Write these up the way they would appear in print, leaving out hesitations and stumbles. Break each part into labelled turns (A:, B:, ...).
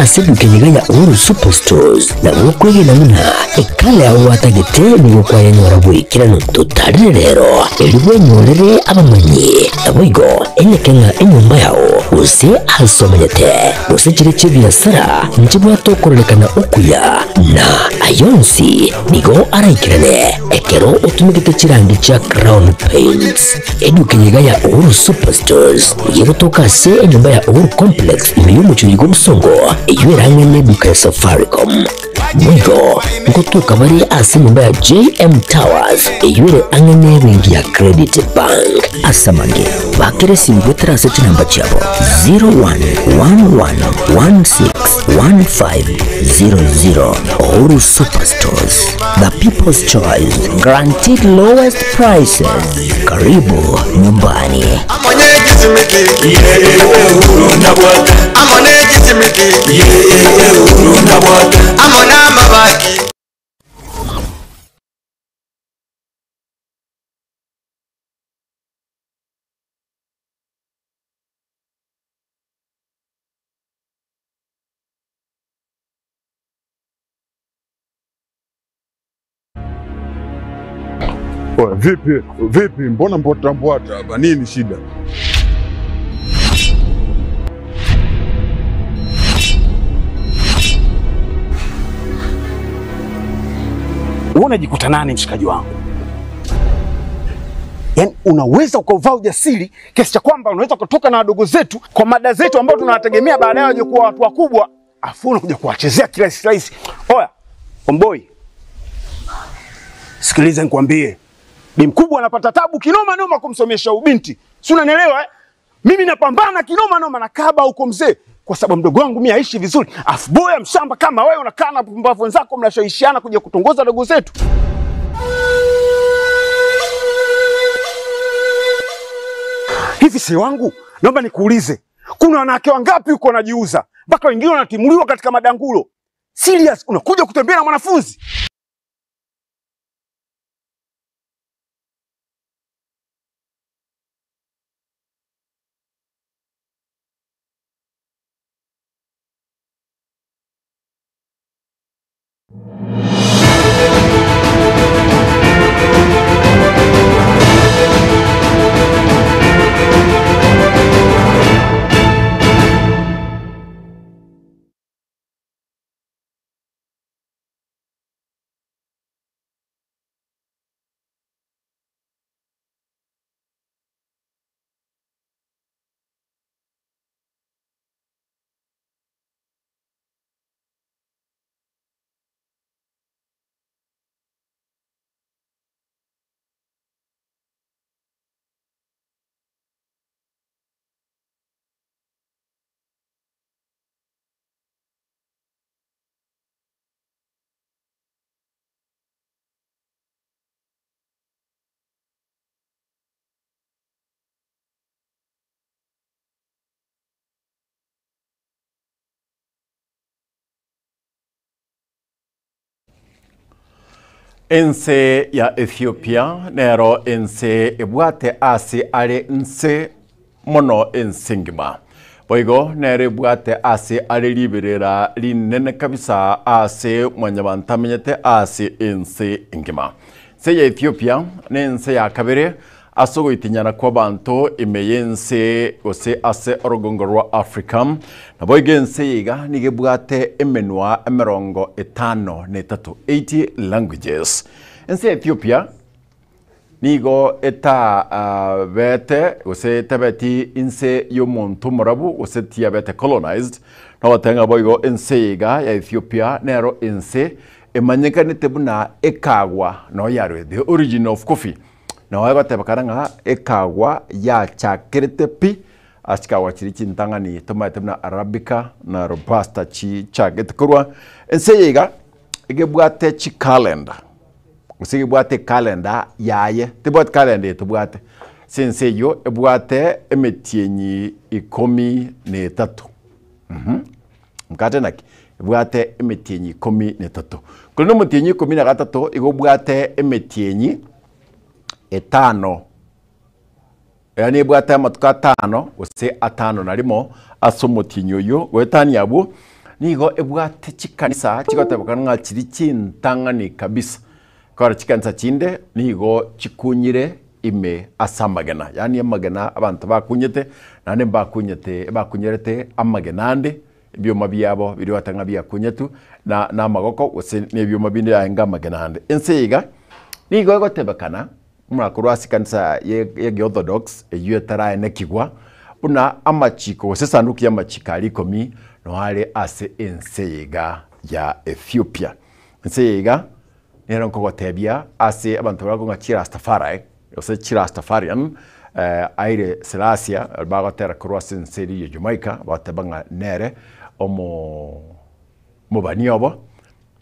A: ase eduka eye iga ya Uhuru Superstores nabo okwegena buna ekala yao gwatagete nigo kwayenyora goikeranu. Totarire rero erio bwenyorere abamanyi, naboigo enyeke ng'a enyomba yao gose ase omanyete, gose chiria chi'ebiasara nchibwate okororekana okuya, na ayonsi nigo araikerane ekero otumegete chirangi chia Crown Paints. Eduka eye iga ya Uhuru Superstores nigo egotoka ase enyomba ya Uhuru Complex ime y'omochie oyo bw'Obosongo, eyio ere ang'e neduka ya Safaricom. Boigo ngotoka bare ase enyomba ya JM Towers eyio ere ang'e nebenki ya Credit Bank. Ase amange, bakera esimi goetera ase chinamba chiabo 0111161500. Uhuru Superstores, the people's choice, guaranteed lowest prices. Karibu nyumbani.
B: Oya, vipi vipi, mbona mbwata mbwata hapa? Nini shida?
C: Wewe unajikuta nani mshikaji wangu? Yaani unaweza ukavaa ujasiri kiasi cha kwamba unaweza kutoka na wadogo zetu kwa mada zetu ambao tunawategemea baadaye waje kuwa watu wakubwa, afu unakuja kuwachezea kirahisi rahisi. Oya, omboi, sikiliza nikwambie, bi mkubwa anapata tabu kinoma noma kumsomesha ubinti, si unanielewa eh? Mimi napambana kinoma noma na kaba huko mzee, kwa sababu mdogo wangu mimi aishi vizuri, afu boya mshamba kama wewe unakaa na pumbavu wenzako mnashawishiana kuja kutongoza dogo zetu. Hivi si wangu, naomba nikuulize, kuna wanawake wangapi huko wanajiuza mpaka wengine wanatimuliwa katika madangulo? Serious, unakuja kutembea na mwanafunzi?
D: Ense ya Ethiopia nero ense ebwate ase are nse mono ense engima. Boigo nere ebwate ase are riberera rinene kabisa ase mwanyabanto amenyete ase ense engima. Ense ya Ethiopia nense ya kabere ase ogoitinyana kw'abanto ime y'ense gose ase orogongo rwa Africa. Naboigo ense eye iga nigo ebwate emenwa emerongo etano na etato, 80 languages. Ense ya Ethiopia nigo etabete gose etabeti inse y'omonto omorabu gose tiyabete colonized, nogoteba ng'a boigo ense eye iga ya Ethiopia nero ense emanyekanete buna ekagwa noo yarwete, the origin of coffee. Noo egotebekana ng'a ekagwa yachakerete pi ase chikagwa chiria chintang'ani tomaete buna Arabica na Robusta chichagete korwa ense eye iga, egebwate chicalendar gose egebwate ecalendar yaye, tebwati calendar eye tobwate, ase ense eyio ebwate emetienyi ikomi na etato mh, naki? Ebwate emetienyi ikomi na etato. Korende omotienyi ikomi na gatato igo obwate emetienyi etano, yaani ebwate amatuko atano gose atano na rimo ase omotienyi oyio, goetania abwo Nigo ebwate chikanisa chigotebekana ng'a chiri chintang'ani kabisa. Kore chikanisa chinde nigo chikunyire ime ase amagena, yaani amagena abanto bakunyete, naende mbakunyete bakunyerete amagena ande, ebioma biabo biria ogoteba ng'a biakunyetwe na na amagoko gose na ebioma binde yarenge amagena ande. Ense eye iga, nigo egotebekana buna korwa ase ekanisa ye ye Georthodox eywo etaraenekigwa, buna amachiko gose esanduku ya amachiko aria ikomi noyo are ase ense eye iga ya Ethiopia. Ense eye iga, nero nkogotebia ase abanto baria bakong'a Chirastafari, gose Chirastafarian, Haile Selassie, bagotera korwa ase ense eria ya Jamaica, bagoteba ng'a nere omo omobani obo,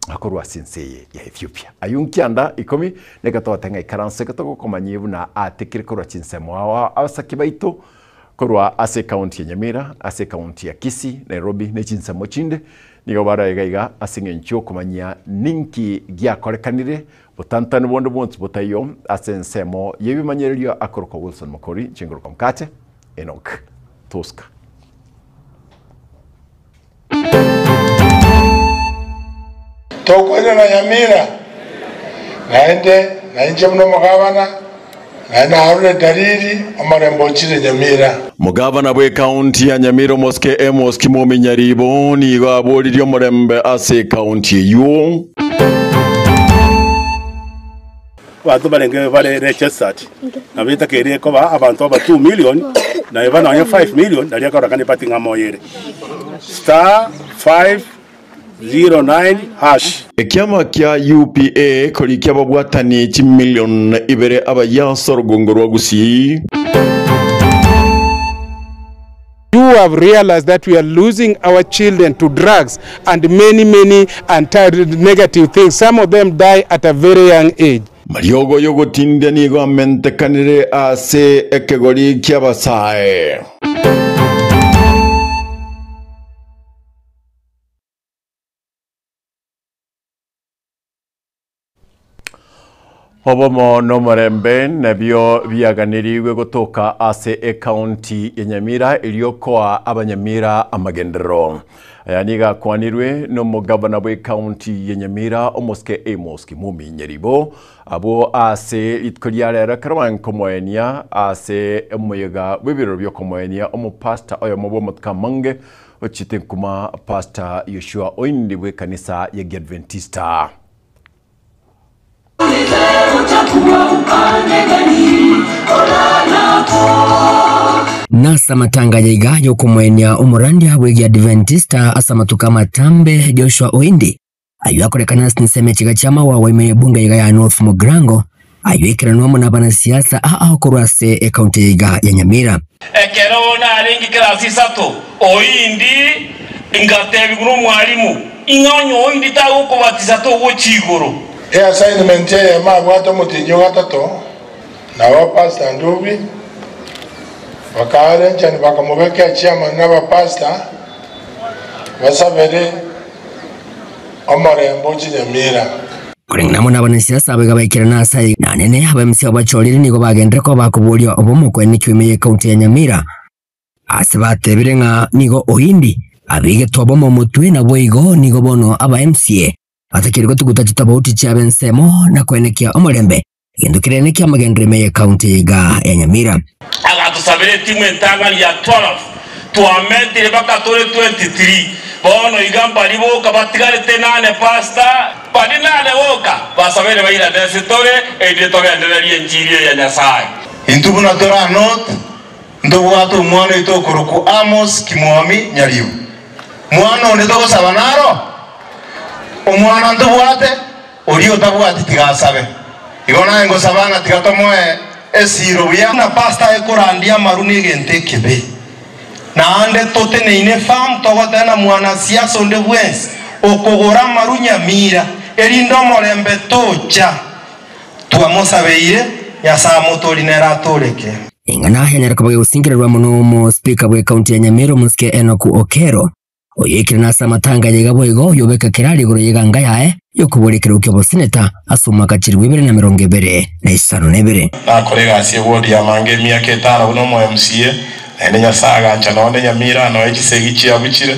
D: akorwa ase ense eye ya Ethiopia. Ayio nkianda ikomi, neke togote ng'a ikaranso eke togokomanyia buna atekire korwa chinsemo ao ao abasake baito, Korwa ase ekaunti ya Nyamira, ase ekaunti ya Kisii, Nairobi ne chinsemo chinde nigo bare iga iga ase eng'encho y'okomanyia ninki giakorekanire, botantani bonde bwonsi botaiyo ase ensemo y'ebimanyererio akorokwa Wilson Makori, inche nkorokwa Mkache Enock Tusker.
E: Tokoirana Nyamira naende, na inche buna omogabana, naende narorire dalili omorembe ochire Nyamira.
D: Omogabana bw'ekaunti ya Nyamira omosike Amos Kimomi Nyaribo nigo aboririe omorembe ase ekaunti eyio.
F: Abanto barenge bare registered nabo etakeire koba abanto aba 2 million na eba nonye 5 million naria ekororekana epati ng'a moyo ere. Star 509 hash.
D: Ekiama kia UPA korikia ababwatani chimilion ibere abayia ase orogongo rwa Gusii.
G: You have realized that we are losing our children to drugs and many many anti negative things. Some of them die at a very young age.
D: Mariogo y'ogotindia nigo amentekanire ase ekegori ki'abasae. Obomo nomorembe nabio biaganirigwe gotoka ase ekaunti ya Nyamira erio koa abanyamira amagenderero. Aya nigo akwanirwe nomogavana bw'ekaunti ya Nyamira omosike Amos Kimumi Nyeribo abwo ase rituko ria rero ekero bankomoenia ase omoyega bw'ebiroro biokomoenia omopastor oyomo bw'amatuko amange ochete nkuma Pastor Yoshua Oindi bw'ekanisa ya Giadventista.
A: Nase amatanga aya iga y'okomoenia omorandia bw'Egiadventista ase amatuko amatambe Joshua Oindi, ayio akorekana ase chinsemo echiga chi'amawawa ime y'ebunge iga ya North Mugirango, ayio aikeranu amo nabanasiasa aa korwa ase ekaunti eye iga ya Nyamira.
H: Ekero narenge kerasi isato, oindi ngatebigwa nomwalimu, ing'a onye oindi tagokobatisa togochia igoro.
E: Eassignment eyemo abwate omotienyi o gatato, nabo Pastor Ndubi bakaarenchani bakamobeka echairman na abapastor basabere omorembe o chinyamira.
A: Koreng'ana amo nabanasiasa abo iga baikerana ase aye, na nene abamisia abo bachorire nigo bagenderere koba bakoboria obomo kwenekio ime y'ecounty ya Nyamira, ase batebire ng'a nigo Oindi abegetwe obomo omotwe naboigo nigo bono aba MCA batakeire gotuguta chitobauti chiabo ensemo na koenekia omorembe egento keria nekiamagenderero ime y'ecounty iga ya Nyamira.
H: Agatosabera etimu entang'ani ya 12, twamentire mpaka tore 23. Bono iga mbaria boka batigarete nane pastor, baria nane boka basabeire bairane ase tore, erinde togendererie enchiri eye ya Nyasae.
E: Intwe buna tore Anot, ntobwate omwana oito okorokwa Amos Kimwami Nyaribo. Mwana onde togosaba naro? Omwana ntobwate? Oria otabwati tiga asabe. Igo naye ngosaba ng'a tiga tomoe esiiro buya. Buna pastor ekorandia amaru negento ekebe. Naende toteneine efarm togoteba na mwanasiasa onde bwensi okogora amaru nyamira erinde omorembe tocha. Twamosabeire Nyasae amotorie nere atoreke.
A: Eng'ana yanyare koba gegosingererwa mono omo-speaker bw'ecounty ya Nyamira omosike Enock Okero Oyoikire nase amatanga aya iga boigo oyobeka kerari igoro y'eganga yaye y'okoboria ekerogo ki'oboseneta ase omwaka chilifu ibere na emerongo ebere, na isano na ebere.
E: Nakora egasi y'ewodi ya Manga emiaka etano buna omo MCA, naende Nyasae agancha nonya ne Nyamira nonya chisegi chiabuchire.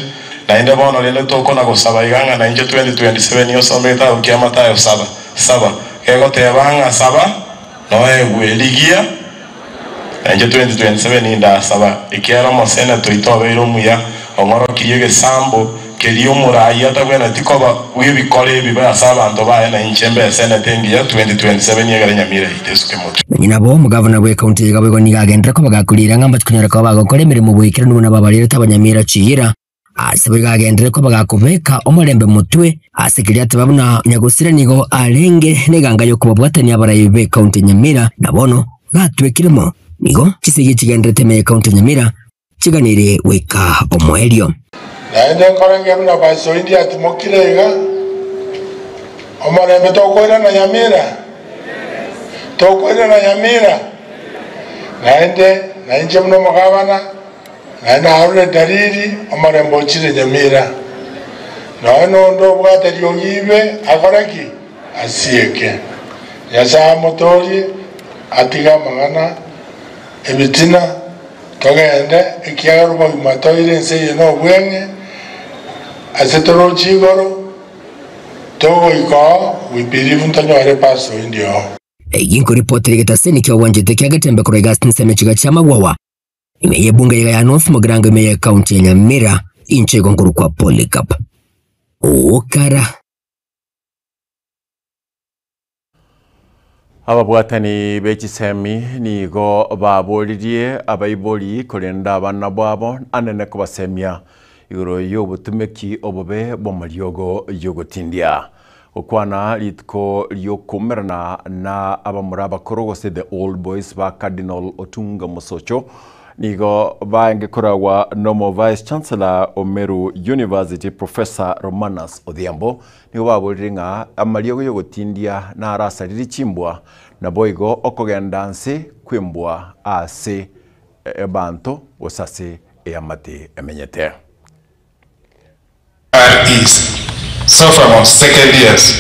I: Naende bono rende tokona gosaba iga ng'a nainche 2027 osome egetabu kia Mathayo saba, saba, gegoteba ng'a saba noegwe, rigia, nainche 2027 ndasaba, ekiagera omoseneto oito obeire omuya, ong'orokirie egesambo keria omoraai atabwenereti koba bw'ebikora ebibe ase abanto baye, nainche mbe esenete engiya 2027 egere Nyamira yaito esuke motwe.
A: Nonye nabo, omogavana bw'ecounty ya Gaboigo nigo agenderera koba gakoriera ng'a mbachi konyara koba bagokora emeremo boikeranu buna babarerete abanyamira chiira. Ase boigo agenderere koba gakobeka omorembe motwe ase keria ateba buna nyagosira nigo arenge neganga y'okobabwatania abarai b'ecounty ya Nyamira na bono gatwekire mo. Nigo chisegi chigendererete ime y'ecounty ya Nyamira chiganeire goika omoerio.
J: Naende nkorenge buna Basoindi atimokire iga, Omorembe tokoirana Nyamira? Tokoirana Nyamira? Naende nainche buna omogabana, naende narure dalili, omorembe ochire Nyamira. Nonya nonde obwate riogi ibe akore ki? Asieke. Nyasae amotoorie, atige amang'ana ebitina, Togende, ekiagera obogima toire ense eye nobweng'e, ase toroche igoro, togoika oo, we believe ntonyore pastor indi oo.
A: Eyio nkoripotera egetaseni ki'ogwanchete kia Getembe korwa iga ase chinsemo chiga chi'amagwawa, ime y'ebunge iga ya North Mugirango ime y'ecounty ya Nyamira, inche igo nkorokwa Polycarp Okara.
D: Ababwatani be chisemi nigo baboririe abaibori korenda abana babo anene kobasemia igoro y'obotumeki obobe bw'amariogo y'ogotindia. Gokwana rituko ri'okoumerana na abamura abakoro gose the old boys ba Cardinal Otunga Mosocho nigo baenge koragwa nomo Vice Chancellor o Meru University Professor Romanus Odhiambo Nigo baborire ng'a amariogo y'ogotindia narasaririe chimbwa, naboigo okogenda nse kw'embwa ase abanto gose ase eamate emenyete.
G: REs, Sophomores, second years.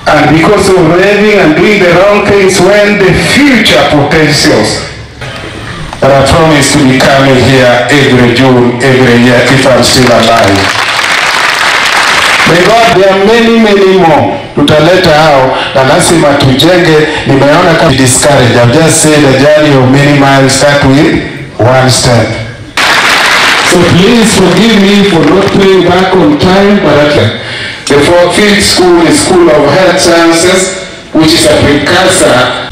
G: And because of raving and doing the wrong things when the future potentials But I promise to be coming here every June, every year if I'm still alive. May God, there are many, many more. Tutaleta hao na lazima tujenge. Nimeona kama discourage. I've just said a journey of many miles start with one step. So please forgive me for not paying back on time, but at the fourth, fifth school is School of Health Sciences, which is a precursor.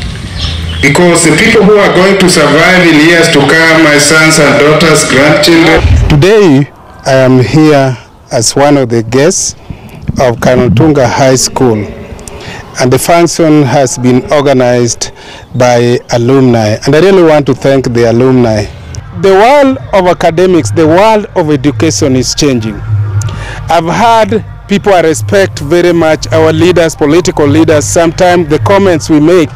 G: Because the people who are going to survive in years to come, my sons and daughters, grandchildren.
K: Today, I am here as one of the guests of Cardinal Otunga High School, and the function has been organized by alumni, and I really want to thank the alumni. The world of academics, the world of education is changing. I've heard people I respect very much, our leaders, political leaders, sometimes the comments we make,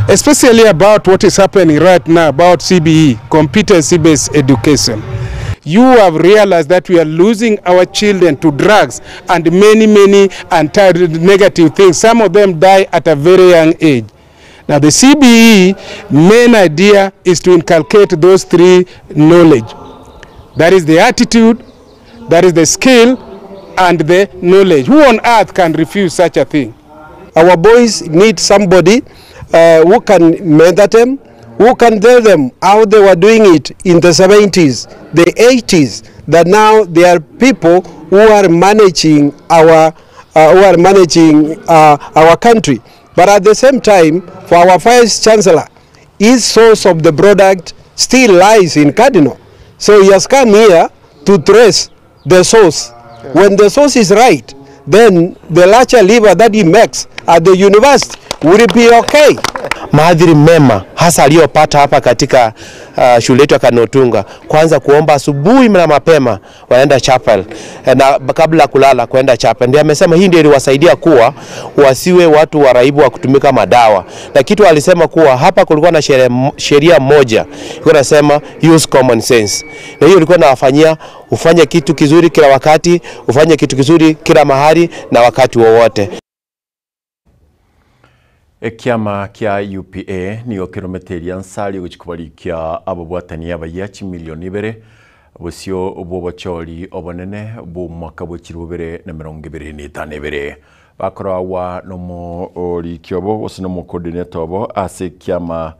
K: especially about what is happening right now about CBE, competency-based education. You have realized that we are losing our children to drugs and many, many anti-negative things. Some of them die at a very young age. Now the CBE main idea is to inculcate those three knowledge. That is the attitude, that is the skill, and the knowledge. Who on earth can refuse such a thing?
L: Our boys need somebody who can mentor them, who can tell them how they were doing it in the 70s, the 80s, that now there are people who are managing our country. But at the same time, for our Vice Chancellor, his source of the product still lies in Cardinal. So he has come here to trace the source. When the source is right, then the larger lever that he makes at the university will be okay.
M: Maadhiri mema hasa aliyopata hapa katika shule yetu ya Cardinal Otunga, kwanza kuomba asubuhi na mapema wanaenda chapel, na kabla kulala kwenda chapel. Ndiye amesema hii ndio iliwasaidia kuwa wasiwe watu waraibu wa kutumika madawa. Na kitu alisema kuwa hapa kulikuwa na sheria moja ilikuwa inasema use common sense, na hiyo ilikuwa inawafanyia ufanye kitu kizuri kila wakati, ufanye kitu kizuri kila mahali na wakati wowote.
D: Ekiama kia UPA nigo keromete eriansa ri'ogochia kobarikia ababwatani abayia chimilioni ibere bosio bw'obochori obonene bw'omwaka bwe chilifu bibere na emerongo ebere na etano ebere. Bakoragwa nomoriki obo gose nomocoordinator obo ase ekiama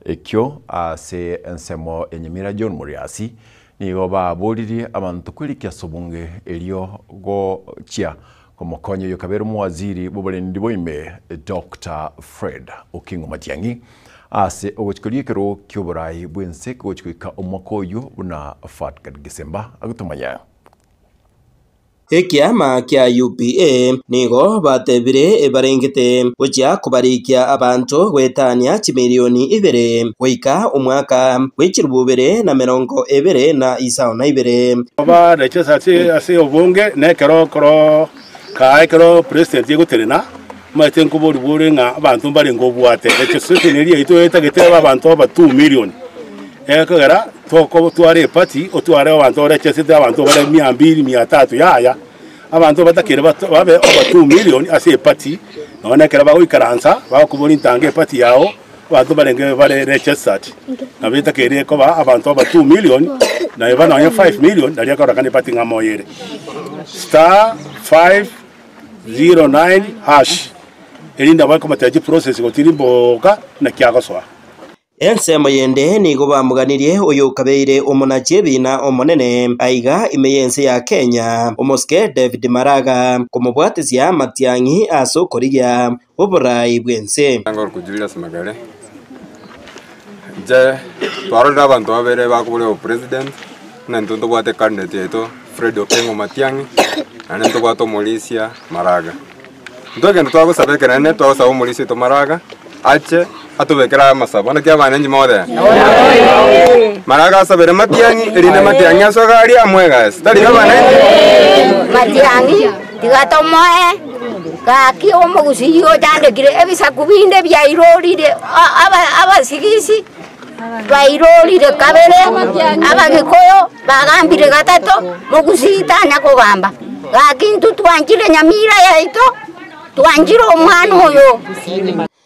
D: ekio ase ensemo ya Nyamira John Muriasi nigo baboririe abanto kwerikia ase obonge erio gochia Omokonyi oyo kabere omowaziri bw'oborendi boime Doctor Fred Okingo Matiang'i ase ogochia koria ekerogo ki'oborai bw'ense kogochia goika omwaka oyio buna Fatgad Gisemba agotomanya.
N: Ekiama kia UPA nigo batebire ebarengete gochia kobarikia abanto goetania chimilioni ibere goika omwaka bwe chilifu ibere na merongo ebere na isano na ibere.
F: Bareche ase ase obonge, na ekero ekero kaa ekero president egotenena, omanyete nkoborigwa ore ng'a abanto mbarenge obwate. Legislation eria yaito etagete ebe abanto aba 2 million, ekogera toko tware eparty otware abanto orechesete abanto bare mia mbili, mia tatu yaya, abanto batakere bato babe over 2 million ase eparty, nonye na ekero bagoikaransa, bagokoboria ntange eparty yago. Abanto barenge bare registered nabo etakeire koba abanto aba 2 million na eba nonye 5 million nario ekororekana eparty ng'a moyo ere. *509# erinde nabo ekomotebi chiprocess gotiri mboka naki agosoa.
N: Ensemo yende nigo bamoganirie oyokabeire omonachi ebina omonene aiga ime y'ense ya Kenya, omosike David Maraga, komobwatisia Matiang'i ase okorigia oboraai bw'ense.
O: Ngorokwa Julius Magare, inche twarorire abanto babere bakoboria obopresident, buna intwe ntobwate ecandidate yaito Fred Okengo Matiang'i, naende ntobwate omorisia Maraga. Intwe egento twagosaba ekenene, twagosaba omorisia oito Maraga, ache atobekere amasabo, naki abanenchi mogoteba? Maraga asabere Matiang'i, erinde Matiang'i asoe iga aria amoe egasi, tari igo abanenchi?
P: Matiang'i tiga tomoe gaki omogusii ochandekire ebisaku binde biairorire abasigisi bairorire kabere, abagikuyu bagambire gatato, mogusii tanya kogamba. Gaki intwe twanchire nyamira yaito, twanchire omwana oyo.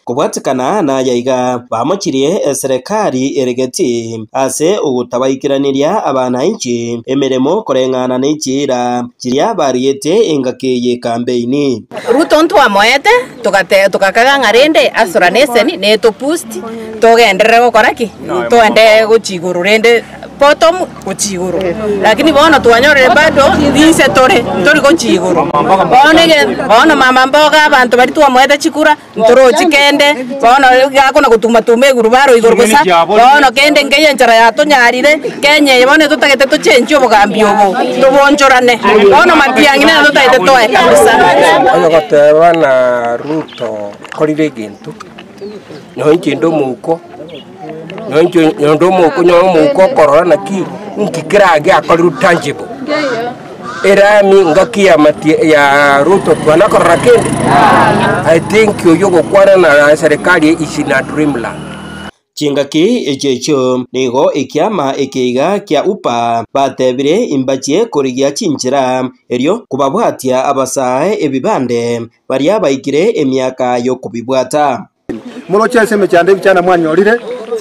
N: Kobwatekana naya iga, bamochirie eserekari ere geti ase ogotabaikeraneria abanainchi emeremo koreng'ana ne chiira chiria bariete engaki y'ekambeini.
Q: Ruto ntwamoete, togate togakaga ng'a rende asora na eseni neto boost togenderere gokora ki? Toende gochia igoro rende bottom gochia igoro. Lakini bono twanyorire bado inse tore, ntori gochia igoro. Bono ege bono mama mboga abanto baria twamoete chikura. Ntorochi kende, bono gakona gotuma-tuma egurubaro igoro bosa, bono kende nkeiyo enchera yatonyarire, Kenya eye bono etotagete tochenchie obogambi obo, tobonchorane. Bono matiang'i nere totagete toe kabisa.
R: Onye goteba na Ruto okorire egento, nonye inche inde omouko, nonye inche onde omouko nonye omouko okorora naki nki kerage akorirwe tangible. Erami ngaki y'amatie ya Ruto twana korora kende? I think oyio ogokwana na serikali is in a dreamland.
N: Chingaki echio echio nigo ekiama ekeiga kia UPA batebire imbachie korigia chinchera erio kobabwatia abasae ebibande baria baikire emiaka y'okobibwata.
S: Moroche ase emechando ebichana mwanyorire,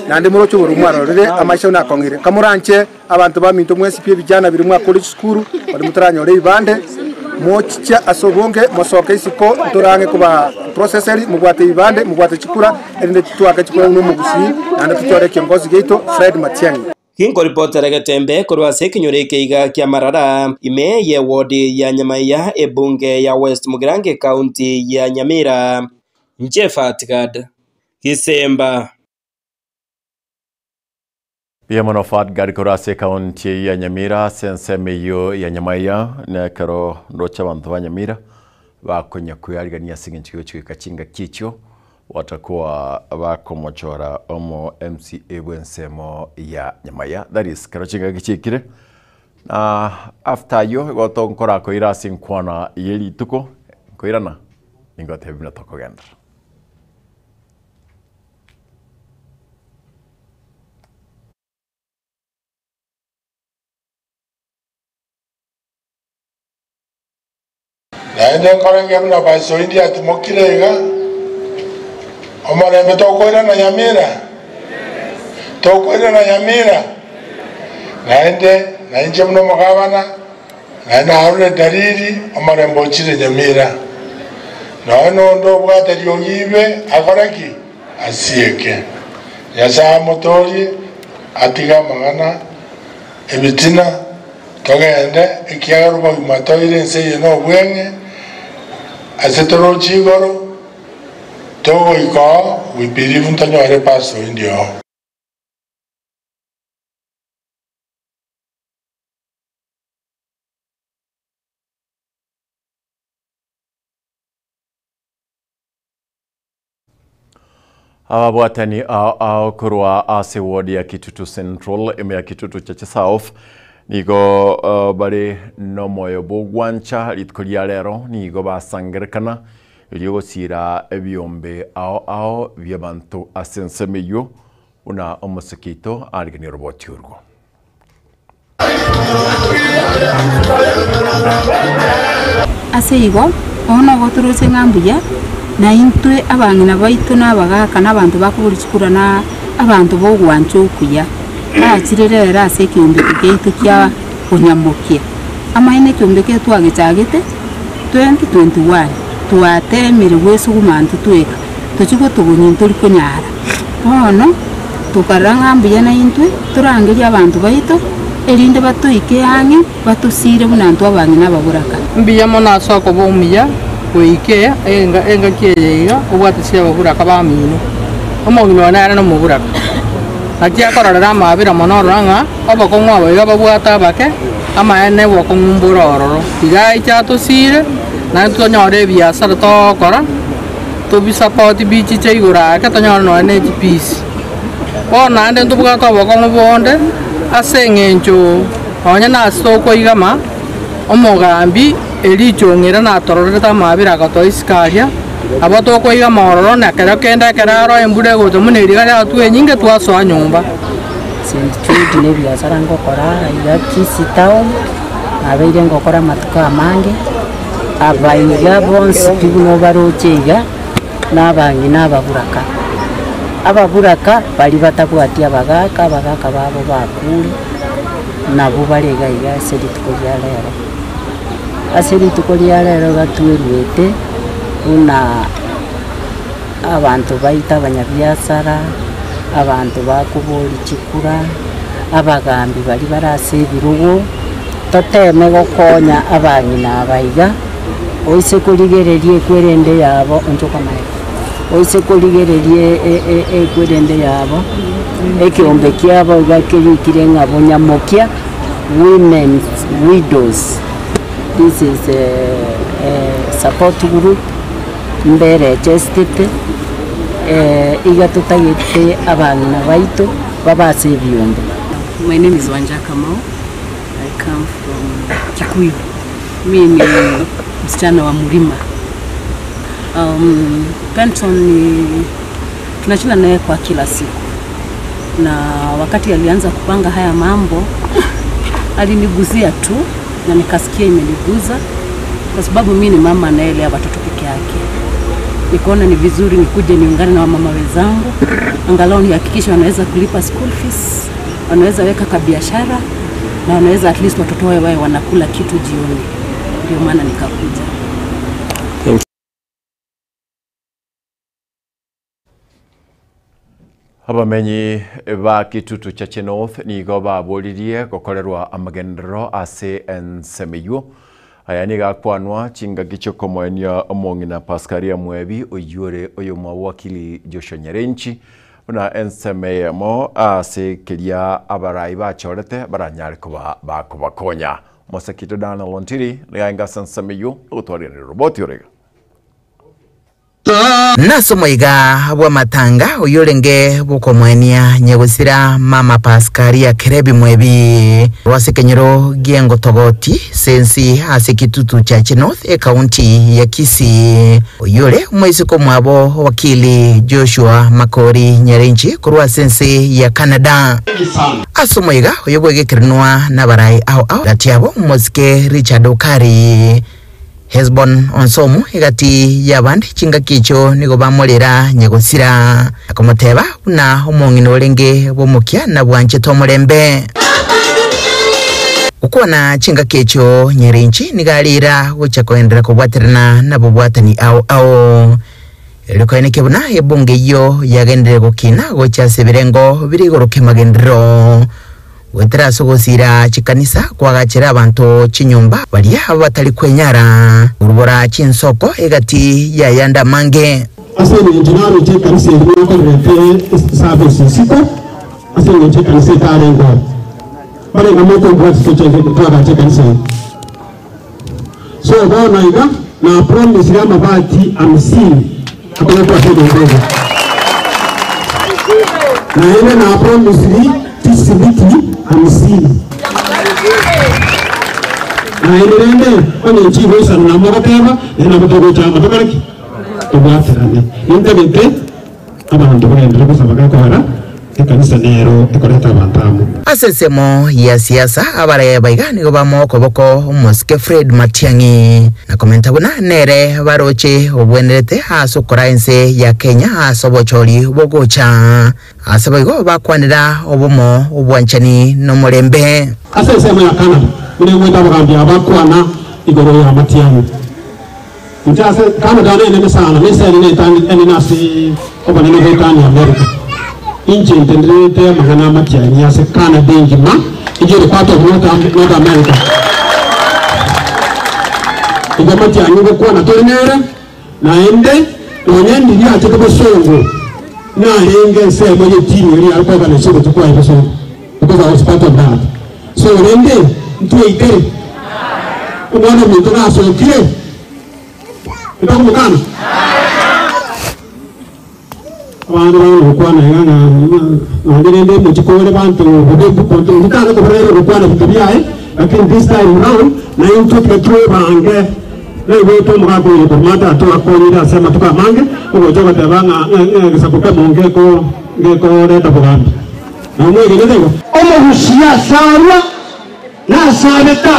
S: naende moroche obororo mwarorire, amaiso nakong'ire. Kamoranche abanto baminto mwensi pi ebichana biria mwakorire chisukuru, baria motaranyore ebibande, mochiche ase obonge, mosoke isiko, ntorang'e koba processeri, mobwate ebibande, mobwate chikura, erinde twake chikura buna omogusii, naende tochore ekiongozi giaito Fred Matiang'i.
N: Ginkoripotera getembe korwa ase ekenyoro eke iga kia Marara, ime y'ewodi ya Nyamaiya, ebunge ya West Mugirango ekaunti ya Nyamira. Inche Fatgad Gisemba.
D: Mbuya mono Fatgad korwa ase ekaunti eyio ya Nyamira ase ensemo eyio ya Nyamaiya na ekero ndoche abanto ba Nyamira bakonya kwearigania ase eng'encho y'ogochika chingaki echio Watakuwa bakomochora omo MCA bw'ensemo ya Nyamaya, that is kero chingaki chiaikire na after ayio igo tokorakoira ase enkwana ye rituko nkoirana ningotebia buna tokogenderera.
J: Naende nkorenge buna Baesoindi atimokire iga, Omorembe tokoirana Nyamira? Tokoirana Nyamira? Naende nainche buna omogabana, naende narorire dalili, omorembe ochire Nyamira. Nonya nonde obwate riogi ibe akore ki? Asieke. Nyasae amotoorie, atige amang'ana ebitina, togende, ekiagera obogima toire ense eye nobweng'e, ase toroche igoro, togoika oo, we believe ntonyore pastor oyio oo.
D: Ababwatani ao ao korwa ase ward ya Kitutu Central ime ya Kitutu Chache South nigo uh, bare nomoyo bw'ogwancha rituko ria rero nigo basangerekana erio gosira ebiombe ao ao bi'abanto ase ensemo eyio buna omosike oito ariganie oroboti orwo.
T: Ase igo, bono ogotoroosia ng'a mbuya, na intwe abang'ina baito na abagaaka na abanto bakoboria chikura na abanto b'ogwancha okuya, bachire rero ase ekeombe eke giaito kia konyamokia. Amaene ekeombe eke twagechagete 2021, twateemire gwesuguma intwe tweka, tochia gotogonya ntori konyara. Bono tokarora ng'a mbuya naintwe torangerie abanto baito, erinde batoike ang'e, batosiire buna intwe abang'ina ababoraka.
U: Mbuya mono ase okoba omuya goika engaki eye iga obwate ababuraka bamino. Omong'ina one nere nomoburaka, naki akororera amaabera mono orora ng'a obokong'u abo iga babwate abake, amaene obokong'u mbore ororo. Tiga aiche atosiire, naende tonyore ebiasara togokora. Tobisapoti bichiche igoro ake tonyore nonya ne chipisi. Bono naende ntobwate obokong'u bonde ase eng'encho nonya nase tokoigama, omogambi erichong'ira natororerete amabera agatoa isiko aria, nabo tokoigama ororo na kero kende ekero aro embura egocha buna eriga riatwa enyinge twasoa nyomba.
V: St. Jude na ebiasara ngokora iga Kisii town, nabeire ngokora amatuko amange. Abaiga bonsi pi buna obaroche iga, nabang'ina ababuraka. Ababuraka baria batabwati abagaaka, abagaaka babo bakure, nabwo bare iga iga ase rituko ria rero. Ase rituko ria rero iga tweruete buna abanto baito abanyabiasara, abanto bakoboria chikura, abagambi baria bare ase ebirogo, toteme gokonya abang'ina aba iga, oise korigereria ekwerende yabo onchoka maega, oise korigereria ekwerende yabo, ekeombe kiabo iga kerikire ng'a bonyamokia women's widows, this is a support group. Mbere echesitete, iga totagete abang'ina baito babe ase ebiombe.
W: My name is Wanja Kamau. I come from Kikuyu. Mi ni msichana wa mlima. Um, Benson ni tunashinda naye kwa kila siku, na wakati alianza kupanga haya mambo aliniguzia tu na nikasikia imeniguza kwa sababu mi ni mama anayelea watoto peke yake. Nikaona ni vizuri nikuje niungane na wamama wenzangu, angalau nihakikishe wanaweza kulipa school fees, wanaweza weka kabiashara na wanaweza at least watoto wao wawe wanakula kitu jioni. Ndio maana nikakuja.
D: Abamenyi ba Kitutu Chache North nigo baboririe gokorerwa amagenderero ase ensemo eywo. Aya nigo akwanwa chingaki chiokomoenia omong'ina Pascaria Mwebi oyio ore oyomwabo wakili Joshua Nyarenchi buna ensemo eyemo ase keria abarai bachorete baranyare koba bakobakonya. Mosekito Daniel Ontiri nigo aenge ase ensemo eywo ogotwarigereria roboti ore iga.
X: Nase omoiga bw'amatanga oyio orenge bw'okomoenia nyagosira mama Paskaria Kerebi Mwebi korwa ase ekenyoro gi'Engotogoti Sensi ase Kitutu Chache North ekaunti ya Kisii. Oyio ore omoiseke omwabo Wakili Joshua Makori Nyarenchi korwa ase ense ya Canada. Ase omoiga oyo bw'egekerenwa nabarai ao ao gati yabo omosike Richard Okari. Hesbon Onsomu egati y'abande chingaki echio nigo bamorera nyagosira, na komoteba buna omong'ina orenge bw'omokia na bwanchete omorembe. Gokwana chingaki echio Nyarenchi nigo arira gochia koenderera kobwaterana nabobwatani ao ao. Erio koeneke buna ebunge eyio yagenderire gokina gochia ase ebirengo bire igoro kemagenderero. Goetera ase ogosiira chikanisa koagachere abanto chinyomba baria batari kwenyara, korubora chinsoko egati y'ayande amange.
B: Ase engencho naroche ekanisa eria mwakorerete eservice isiko, ase engencho ekanisa etarenge oo. Barenge mokobwati tochake twagacha ekanisa eye. So bono iga na promisire amabati hamsini akobekwa ase enyomba eye. Naende na promisiri chisimiti hamsini. Naende rende onye nchigoisana na mogoteba, naende nabo togocha amo tokore ki? Tobwaterane. Nintagete Abanto bagenderere gosaba gekogera ekanisa nero ekoreta abanto amo.
X: Ase ensemo ya siasa abaraya baiga nigo bamoa okoboko omosike Fred Matiang'i na komenta buna nere baroche obwenerete ase okoraa ense ya Kenya ase obochori bogocha. Ase boigo bakwanera obomo, obwanchani na omorembe.
B: Ase ensemo ya Canada buna egwete abagambi aba bakwana igoro ya Matiang'i. Inche ase Canada nenene sana, na ense enene enene ase obonene goetania America. Inche ntenderete amang'ana amatianyi ase Canada engima, eyio ere part of North, North America. Igo amatianyi ngokwana tore nere, naende nonya ndiria achete bosongo, narenge ensemo ye team eria yare koorganise ogochia kwaye bosongo, because I was part of that. So rende ntweitere, omwana ominto nasokire, ntokomokana? Abande bagana gokwana iga ng'a nonye rende omochiko ore banto bobe mbukonto ntitana koborera gokwana binto biaye, lakini this time round naintwe tiga twebange naigwete omogaka oyo korwa matatu akonyire ase amatuko amange ogocha goteba ng'a ng'a egesaku kemo ngeko ngekoreta bogambi. Namwegenete igo?
C: Omogusia asarwa nasabe ta,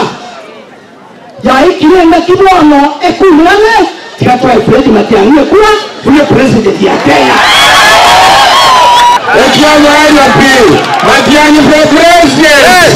C: yaikire engaki bono ekumurane, tiga toe Fred Matiang'i ekura buna epresident ya Kenya.
G: Ekiagera pi, Matiang'i for president!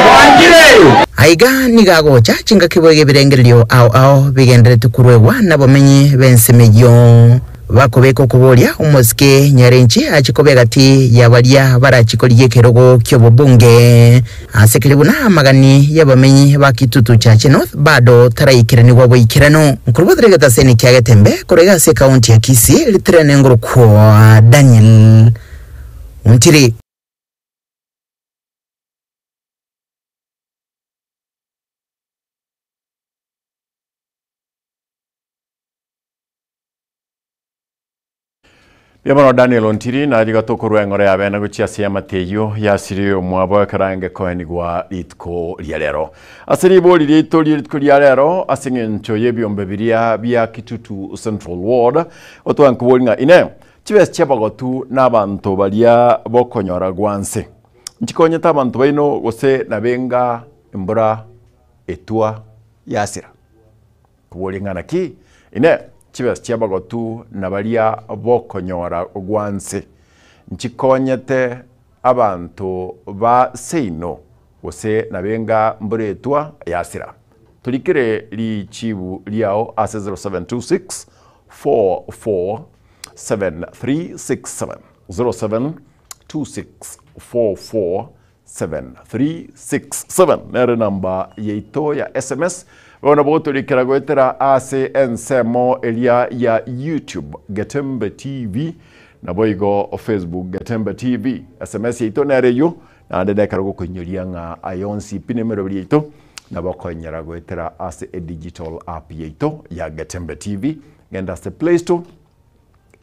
G: Mwanchire?
X: Aiga nigo agocha chingaki boigo ebirengererio ao ao bigenderete koruegwa nabamenyi b'ensemo eyio. Bakobeka okoboria omosike nyarenche ache koba egati ya baria barachie korigia ekerogo ki'obobunge. Ase keria buna amagani y'abamenyi ba Kitutu Chache North bado taraikeranigwa boikeranu. Nkorobotera egetaseni kia Getembe korwa iga ase ekaunti ya Kisii ritirene ngorokwa Daniel Ontiri.
D: Mbuya mono Daniel Ontiri na riga tokorwa eng'ora ya bene gochia ase eamate eyio yasire omwabo ekero aenge koenigwa rituko ria rero. Ase ribori riaito rie rituko ria rero ase eng'encho y'ebiombe biria bia Kitutu Central Ward otwankobori ng'a inee chibesa chiabagotu na abanto baria bokonyora gwanse nchikonyete abanto baino gose nabenga embura etwa yasira? Koboria ng'a naki? Inee! Chibesa chi'abagotu na baria bokonyora gwanse nchikonyete abanto ba seino, gose nabenga mburetwa yasira? Torikere richibu riao ase 0726 44 7367, 0726 44 7367 nere namba yaito ya sms. Bono bogotorikera goetera ase ensemo eria ya YouTube Getembe TV naboigo Facebook Getembe TV. Sms yaito nere eyio naende nekero gokoinyoria ng'a aye onsi pi nemeroberi yaito nabo okonyara goetera ase edigital app yaito ya Getembe TV. Genda ase Play Store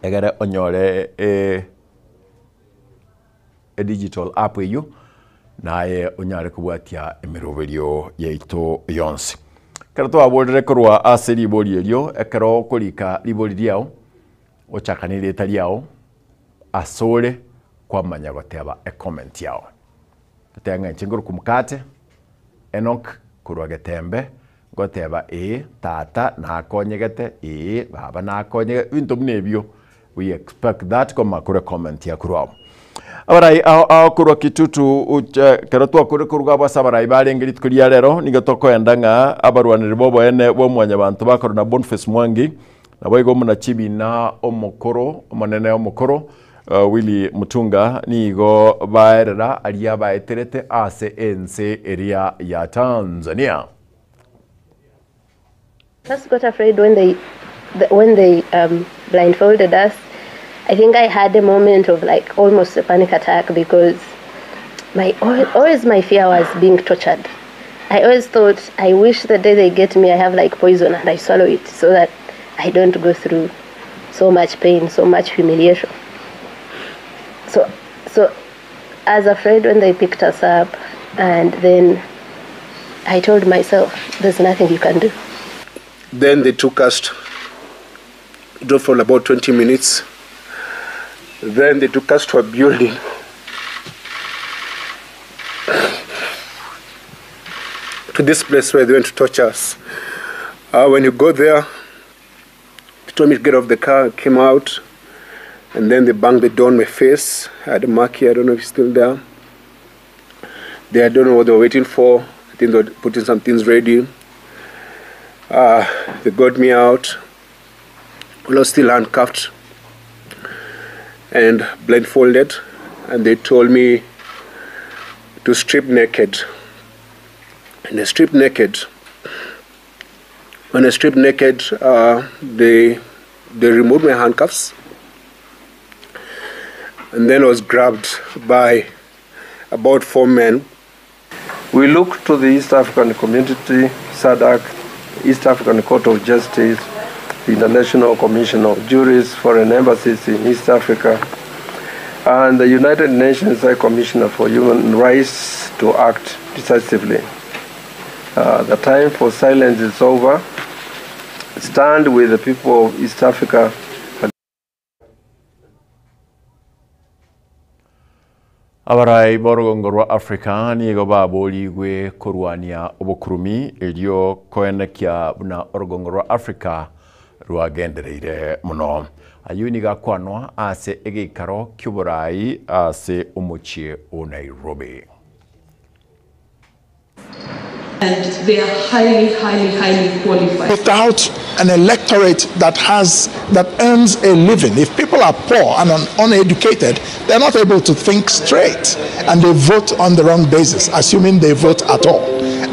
D: egere onyore eh, Edigital app eyio naye onyare kobwatia emeroberio yaito yonsi. Ekero twaborire korwa ase ribori erio, ekero okorika ribori riao, ochaka na erieta riao asore kwamanya goteba ecomment yao. Goteba ng'a inche nkorokwa Mokate Enock korwa Getembe. Ngoteba ee tata nakonyegete, ee baba nakonyegete, ebinto buna ebio we expect that koma kore comment ya korwa amo. Abarai ao ao korwa Kitutu uche kero twakore koruga abwo ase abarai barenge rituko ria rero nigo tokoenda ng'a abarwaneri boboene bwa mwanyabanto bakorwa na Boniface Mwangi naboigo omonachibi na omokoro omonene omokoro Willy Mutunga nigo baerera aria baeterete ase ense eria ya Tanzania.
A: First got afraid when they when they um, blindfolded us. I think I had a moment of like almost a panic attack because my always my fear was being tortured. I always thought I wish the day they get me I have like poison and I swallow it so that I don't go through so much pain, so much humiliation. So so I was afraid when they picked us up and then I told myself there's nothing you can do.
E: Then they took us, to, drove for about 20 minutes. Then they took us to a building. To this place where they went to torture us. Uh, when you go there, they told me to get off the car, came out, and then they banged the door on my face. I had a mark here, I don't know if it's still there. They, I don't know what they were waiting for. I think they were putting some things ready. Uh, they got me out. I was still handcuffed and blindfolded, and they told me to strip naked. And I stripped naked. When I stripped naked, uh, they they removed my handcuffs, and then I was grabbed by about four men.
H: We look to the East African Community, SADC, East African Court of Justice, the International Commission of Jurists, foreign embassies in East Africa, and the United Nations High Commissioner for Human Rights to act decisively. Uh, the time for silence is over. Stand with the people of East Africa.
D: Abarai b'orugongo rwa Africa nigo baborigwe korwania obokurumi erio koenekia buna orugongo rwa Africa rwagendereire mono. Ayio nigo akwanwa ase egeikaro ki'oborai ase omochie o Nairobi.
I: And they are highly, highly, highly qualified.
J: Without an electorate that has that earns a living, if people are poor and un uneducated, they're not able to think straight, and they vote on the wrong basis, assuming they vote at all.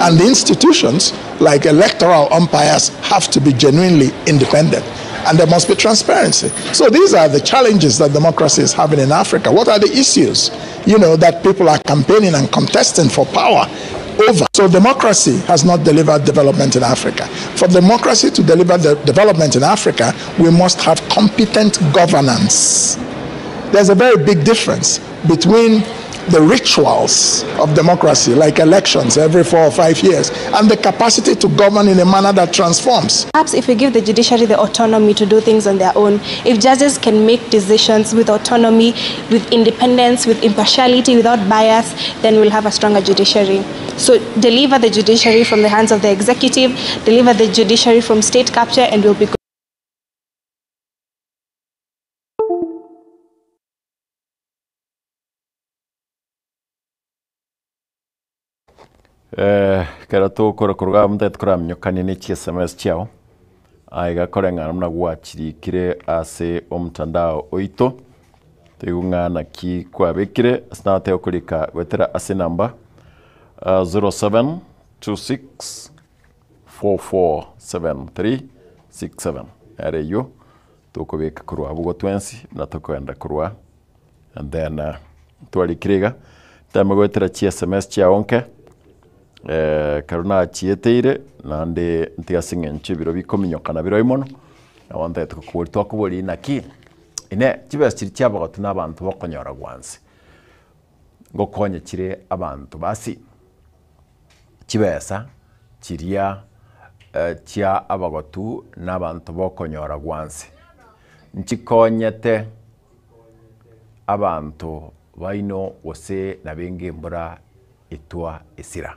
J: And the institutions, like electoral umpires, have to be genuinely independent and there must be transparency. So these are the challenges that democracy is having in Africa. What are the issues, you know, that people are campaigning and contesting for power over? So democracy has not delivered development in Africa. For democracy to deliver the development in Africa, we must have competent governance. There's a very big difference between the rituals of democracy, like elections every 4 or 5 years, and the capacity to govern in a manner that transforms.
Y: Perhaps if we give the judiciary the autonomy to do things on their own, if judges can make decisions with autonomy, with independence, with impartiality, without bias, then we'll have a stronger judiciary. So deliver the judiciary from the hands of the executive, deliver the judiciary from state capture, and we'll be good.
D: Eh, kero togokora koruga amo ntagete koraminyokanie ne chi sms chiao, aiga koreng'ana buna gwachirikire ase omotandao oito, toigwe ng'a naki kwabekire ase nagoteba okorika goetera ase enamba 0726 447367 ere eywo tokobeka korwa abwo twensi buna tokoenda korwa and then twarikire iga teme goetera chi sms chiago nke ekero nachieteire naende ntiga ase eng'encho ebiro bikominyoka nabirobio mono nabo ntagete kokoboria twakoboria naki inee chibesa chiria chiabagotu na abanto bokonyora gwansi ngokonya chire abanto basi chibesa chiria chia abagotu na abanto bokonyora gwansi nchikonyete abanto baino gose nabenge embura etwa esira.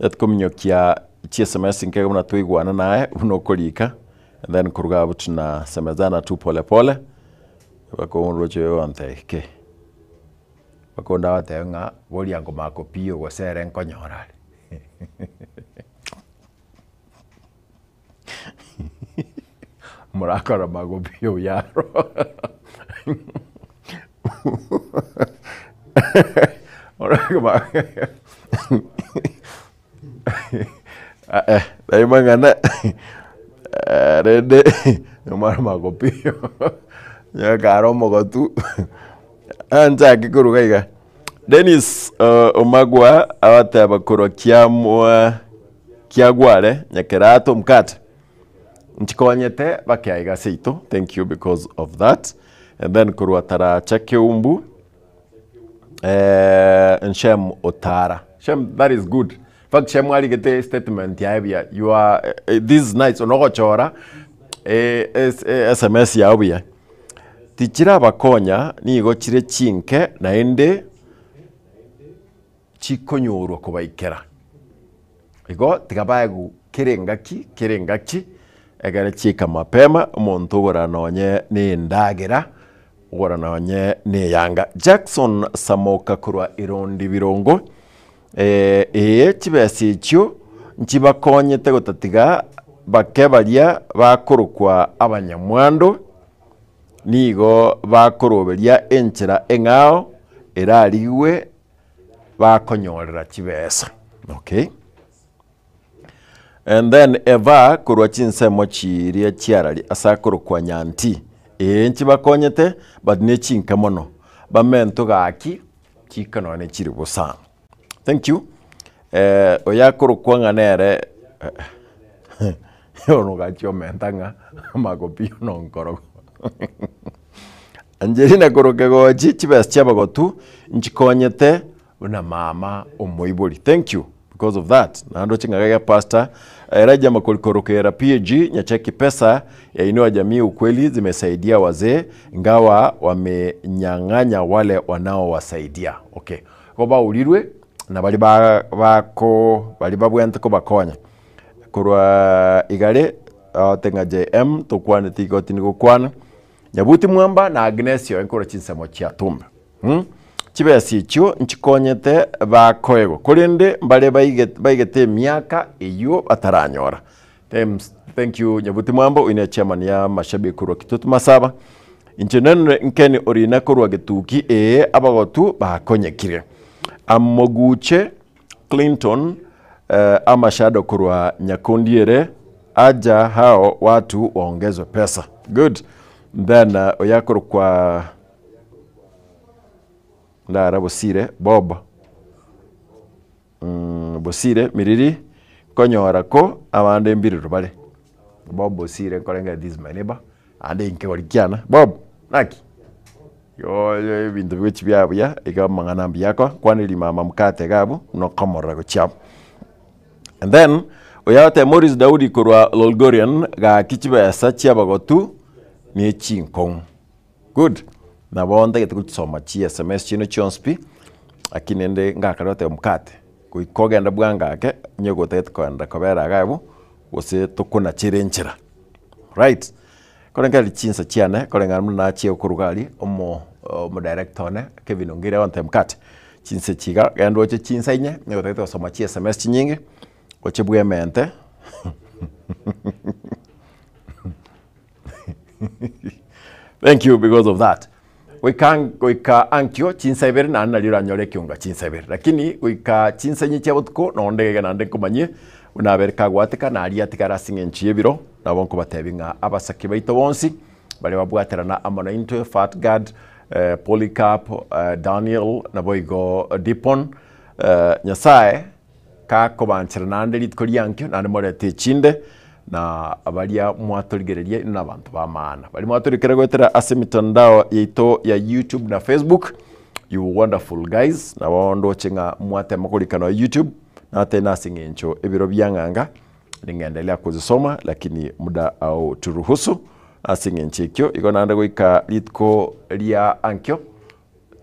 D: Tari kominyokia chi sms nkeigo buna twaigwana naye buna okorika and then koruga abwo tunasemezana tu pole pole bakonroche gontebia ki. Bakonda goteba ng'a boria ngomaka pi gose ere nkonyora are. Morakora magopi obuya aro. Tari mang'ana rende omwana magopi onye kare omogotu anchake koruga iga. Dennis Omagwa agateba korwa kiamwa kiagware Nyakerato mkate nchikonyete bake aiga seito thank you because of that and then korwa Taracha Keumbu Shem Otara Shem that is good in fact Shem arigete statement yaye buya you are this is nice onogochora sms yao buya tichirabakonya nigo chire chinke naende chikonyorwa kobaikera. Igo tiga baegwe kera engaki kera engaki ekere chiaika mapema omonto ogora nonye na endagera ogora nonye na eyanga. Jackson Samoka korwa Irondi Birongo ee chibesa echio nchibakonyete gotatiga bake baria bakorokwa abanyamwando nigo bakoroberia enchera eng'ao erarigwe bakonyorera chibesa okay. And then Eva korwa chinsemo chiria chiarari ase akorokwa Nyanti, ee nchibakonyete but ne chinke mono, bamento gaki chika nonya ne chiri bosa. Thank you. Eh, oyo akorokwa ng'a nere bono ogachia omenta ng'a amagopi nonkorogo. Angelina korwa Kegochi, chibesa chiabagotu nchikonyete buna mama omoibori. Thank you because of that. Naende oche ng'a gaiga Pastor Elijah Makori korokera PAG Nyacheki pesa ya Inua Jamii ukweli zimesaidia wazee ingawa wamenyang'anya wale wanaowasaidia. Okay. Igo baurirwe na baria ba bako baria babwenerete kobakonya. Korwa igare agote ng'a JM tokwaneti igo tindi gokwana. Nyabuti Mwamba na Agnes oye nkorwa chinsemo chia Tumbe. Mh, chibesa echio nchikonyete bakoegwa, korende mbare baige baigete emiaka eyio bataranyora. Thanks, thank you Nyabuti Mwamba, oyio ne chairman ya mashabiki korwa Kitutu Masaba. Inche nenure nkeni orina korwa Getuki ee abagotu bakonyekire. Amoguche Clinton eh, amashado korwa Nyakundi ere aja hao watu waongezwe pesa. Good. Then uh, oyakorokwa ndara Bosire Bob mm, Bosire Miriri konyora ko abande mbirero bare Bob Bosire nkorenge this is my neighbor ande inkegori kiana Bob naki Yoyo ebinto bigochi biaba buya, iga amang'ana mbuya akwa, kwaneri mama mokate iga abwo, nokomorora gochia abwo. And then, oyo agoteba Morris Daudi korwa Lolgorian, gaki chibesa chiabagotu ne chinkong'u. Good, nabo ntagete gochisoma chi sms chiino chionsi pi, lakini rende ngakare goteba mokate, goika ogende bwango ake, onye gotagete kogenda kobera iga abwo, gose tokonachere enchera, right. Koreng'ana chinsa chiane, koreng'ana buna nachia koruga aria, omo omodirector one, Kevin Ongeri agontebia mkate, chinsa echi iga, genda oche chinsa inye, nigo otagete gosoma chi sms chinyinge, oche bwemente thank you because of that. Goika goika ankio chinsa ibere naende nario oranyore ekeunga chinsa ibere, lakini goika chinsa inye chia botuko nonde iga naende nkomanyie buna abere kagwateka na aria atigare ase eng'encho y'ebiro, nabo nkobatebia ng'a abasake baito bonsi baria babwaterana amo naintwe, Fatgad, Polycarp, Daniel, naboigo Dipon, Nyasaye Kakobanchera naende rituko riankio, naende morete echinde, na baria mwatorigereria inwe nabanto b'amaana. Baria mwatorikera goetera ase emitandao yaito ya YouTube na Facebook, you wonderful guys, nabo ndoche ng'a mwatema korika nonya YouTube, natebe nase eng'encho ebiro biang'anga, ning'endelea kuzisoma lakini muda hauturuhusu, ase eng'encho ekio, igo naende goika rituko ria ankio,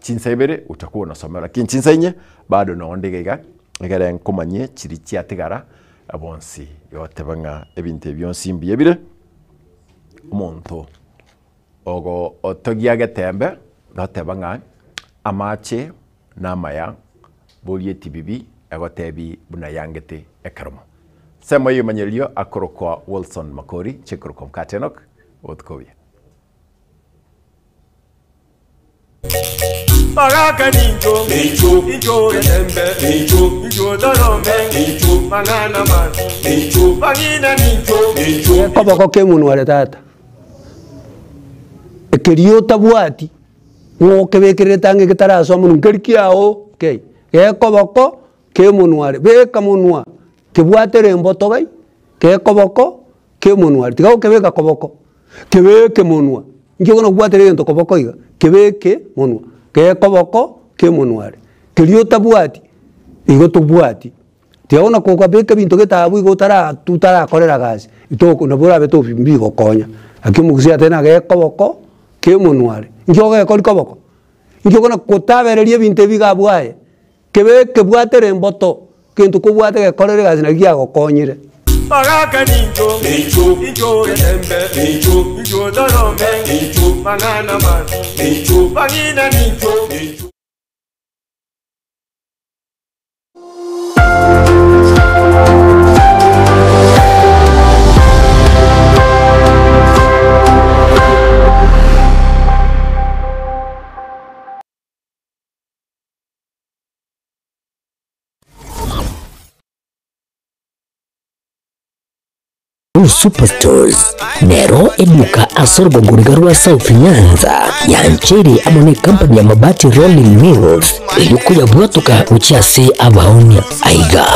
D: Chinsa ibere utakuwa unasomera lakini chinsa inye bado nonde iga iga Egere nkomanyie chiri chiatigara bonsi goteba ng'a ebinto ebi bionsi mbuya bire, omonto ogo otogia getembe goteba ng'a amache na amaya boria etibibi egotebi buna yangete ekeromo. Nsemo eye omanyererio akorokwa Wilson Makori, chikorokwa Mkate Enock, obotuko obuya.
F: Bagaka nincho, incho getembe, incho torome, mang'ana mabi, bang'ina nincho.
K: Koboko kemonwa are tata, ekeria otabwati ng'o okebekererete ang'e getarasoa monwe nkeri kiago kei, gekoboko kemonwa are, beka monwa kebwatere emboto gai, gekoboko kemonwa are, tiga gokebeka koboko, kebeke monwa, inki okona kobwatera egento koboko iga, kebeke monwa, gekoboko kemonwa are, keria otabwati igo tobwati, tiga bono kobeka ebinto gete abwo igo otara otarakorera gasi, toko nabo orabe tobi mbigokonya. Lakini omogusii ateba ng'a gekoboko kemonwa are, inki ogekori koboko? Inki okona kotabereria ebinto ebi iga abwo aye, Kebe kebwatere emboto, gento kobwate gekorere egasi naki giagokonyire.
F: Bagaka nincho, incho getembe, incho torome, mang'ana mabi, bang'ina nincho.
L: Superstores nero eduka ase orogongo riga rwa South Nyanza yancheire amo ne company ya Mabati Rolling Mills erio koyabwatoka gochia ase abaonia. Aiga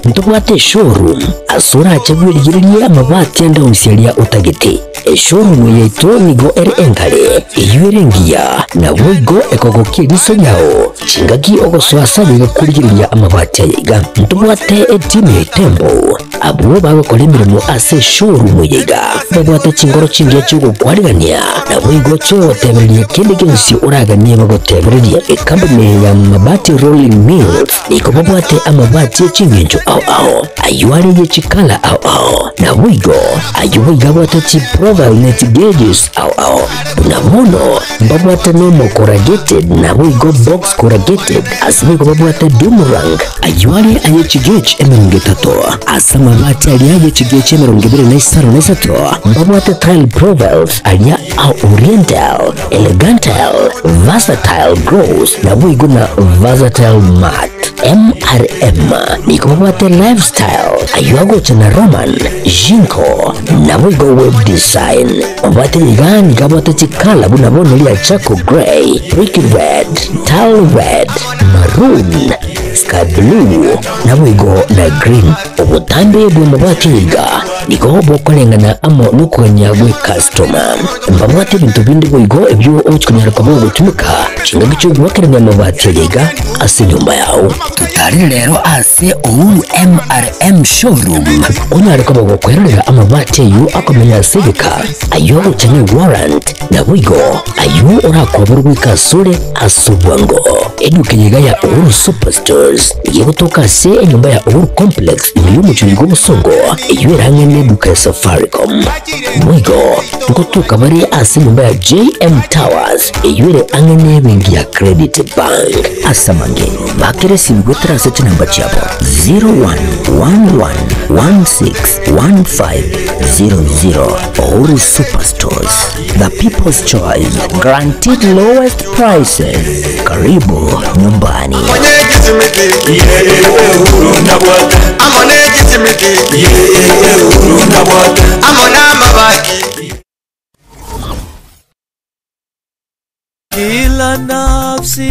L: ntobwate eshowroom ase orache bwerigererie amabati ande onsi aria otagete. Eshowroom yaito nigo ere engare, eyio ere engiya, naboigo ekogokia eriso riao chingaki ogosoa ase aye iga korigereria amabati aya iga. Ntobwate etimu ya Itembo abwo bagokora emeremo ase eshowroom eye iga, babwate chingoro chingiya chi'ogokwarigania, naboigo chi'ogotebereria kende gionsi oraganie bagotebererie. Ekampuni ya Mabati Rolling Mills nigo babwate amabati e ching'encho ao ao, ayio are ye chikala ao ao, naboigo ayio boigo abwate chiprofile ne chigauges ao ao. Buna bono mbabwate normal corrugated naboigo box corrugated, ase boigo babwate doomerang, ayio are aye chigauge 30, ase amabati aria aye chigauge 25 mbabwate tile profiles aria a oriental, elegantal, versatile gloss naboigo na versatile matte. MRM nigo babwate lifestyle ayio agocha na Roman, Jinko naboigo web design. Obwate iga nigo abwate chikala buna bono ria charcoal grey, brick red, tile red, maroon, sky blue naboigo na green. Obotambe bw'amabati iga nigo bokoreng'ana amo nokogania gwe customer. Mbabwate ebinto binde boigo ebio ogochi konyara koba ogotumeka chingaki chiogoakerania amabati aya iga ase enyomba yao. Totarire rero ase Uhuru MRM Showroom onyare koba gokwerorera amabati ayio akomenya ase egeka, ayio agocha ne warrant, naboigo ayio orakoberwe goika asore ase obwango. Eduka eye iga ya Uhuru Superstores nigo egotoka ase enyomba ya Uhuru Complex ime y'omochie oyo bw'Obosongo, eyio ere ang'e neduka ya Safaricom. Boigo ngotoka bare ase enyomba ya JM Towers, eyio ere ang'e nebenki ya Credit Bank. Ase amange, bakera esimi goetera ase chinamba chiabo 0111161500. Uhuru Superstores, the people's choice, guaranteed lowest prices. Karibu nyumbani.
M: Kila nafsi